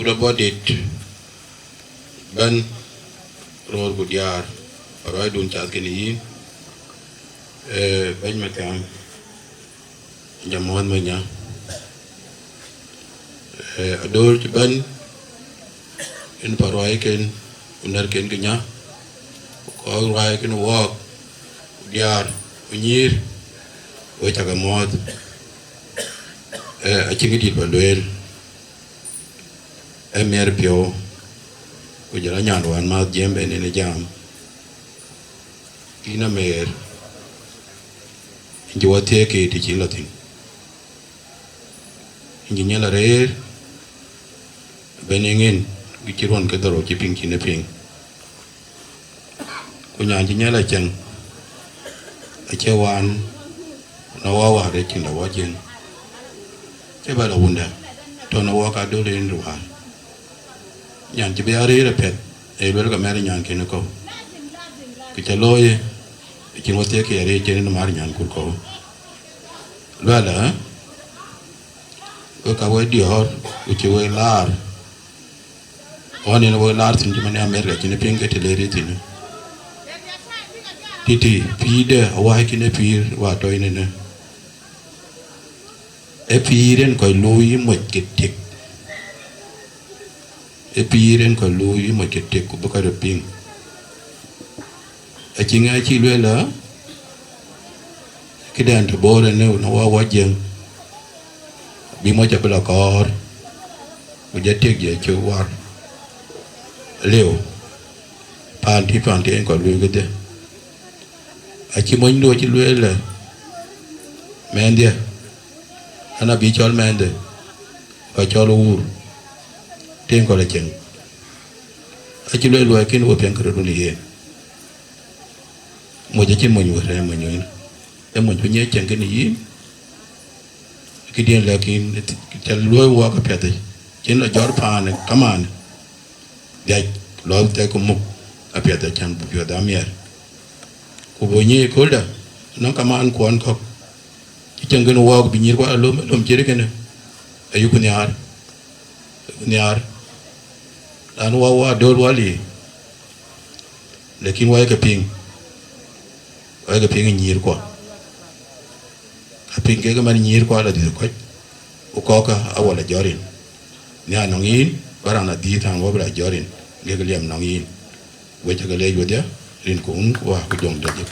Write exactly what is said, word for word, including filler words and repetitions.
Bɔ̈ dït bɛ̈n röör ku diäär, ruääidun cath kenë yïn, ee, bɛ̈ny Mathiaŋ, jam muɔ̈th Manya, ee, Adöör cï bɛ̈n, yen pa ruääiken ku nɛ̈rken ke nya, ku kɔc ruääiken wɔɔk, ku diäär, ku nyïïr, we cä ke muɔ̈th, ee, acïn kë dït ba lueel. Ee miɛt piɔ̈u, ku jɔl a nyan wään mäth Jiɛ̈ɛ̈m bɛ̈n yen ë jam. Yïn Amer, yïn cï wɔ thiëëk ke të cï lɔ thïn. Yïn cï nyiɛl arëër, bɛ̈n ë ŋën, ku cï ruɔ̈n ke dhorou cï piŋ cïn ë piŋ. Ku nyan cï nyiɛl acieŋ, acie wään, na wä wäär ë cïn la wä cieŋ. Cï bɛ la wunda, tɔ̈ na wä ka döl en ruaar. Nyan cï bï arëër apiɛth, ee luel ka mɛr nyan kën kɔ̈u. Kë cä looi, acïn wä thiëëk ke arëër cïn në mar nyan kur kɔ̈u. Luɛlë, we ka we diɔ̈ɔ̈r, ku cï we laar. Ɣɔn yen wek laar thïn cï man ë Amerika cïn piŋ ke të le rït thïn. Tïtï pïïrde awäi kïn ë pïïr wa tɔ̈ yïn ënë. Ë pïïr en kɔc luui moc ke tik. Ë pïïr en kɔc luui moc ke tik ku bï kɔc röt piŋ. Acï ŋɛk cï lueel ë, këdɛn të boor en në wä wä Jiëŋ, bï moc abï la kɔɔr, ku jɔ tiek jɔ cï war. Liu, paan tï paan tï en kɔc luui kedhie. Acï monydu acï lueel ë, mɛnhdië, an, abï cɔl mɛnhde, ka cɔl wuur, tïŋ kɔl acieŋ. Acï lueel luɔi kën we piɛŋ kërë dun yen. Moc acïn mony wär, ee mony wën. Ee mony ku nyiëc cieŋ kën yïn. Këdiën lɛ̈k yïn, cä luɔi wɔɔk apiɛth, cïn la jɔt paan kamaan. Dhiac lɔ thɛk ku muk apiɛth acän bï piɔ̈ɔ̈th amiɛr. Ku bï nyiëc ëköldä, nɔŋ kamaan kuɔn kɔ̈k. Cï cieŋ kën wɔɔk bï nyïïr kuɔ alom, alom cït kënë. Ayuku nhiaar. Ayuku nhiaar. Lan wä wä döl wä lii. Lakin wä ye ke piŋ. Wä ye ke piŋ ë nyïïr kuɔ. Apiŋ kek man nyïïr kuɔ la dhiëth kɔc. Ku kɔ̈kkë awɔ la jɔt rin. Nhiaar nɔŋ yïn, ba raan adhiëth an wä bï la jɔt rin. Kek liɛm nɔŋ yïn. Wek cä ke leec wedhie, rin ku wun, wä ku jɔŋ dɔ̈cë.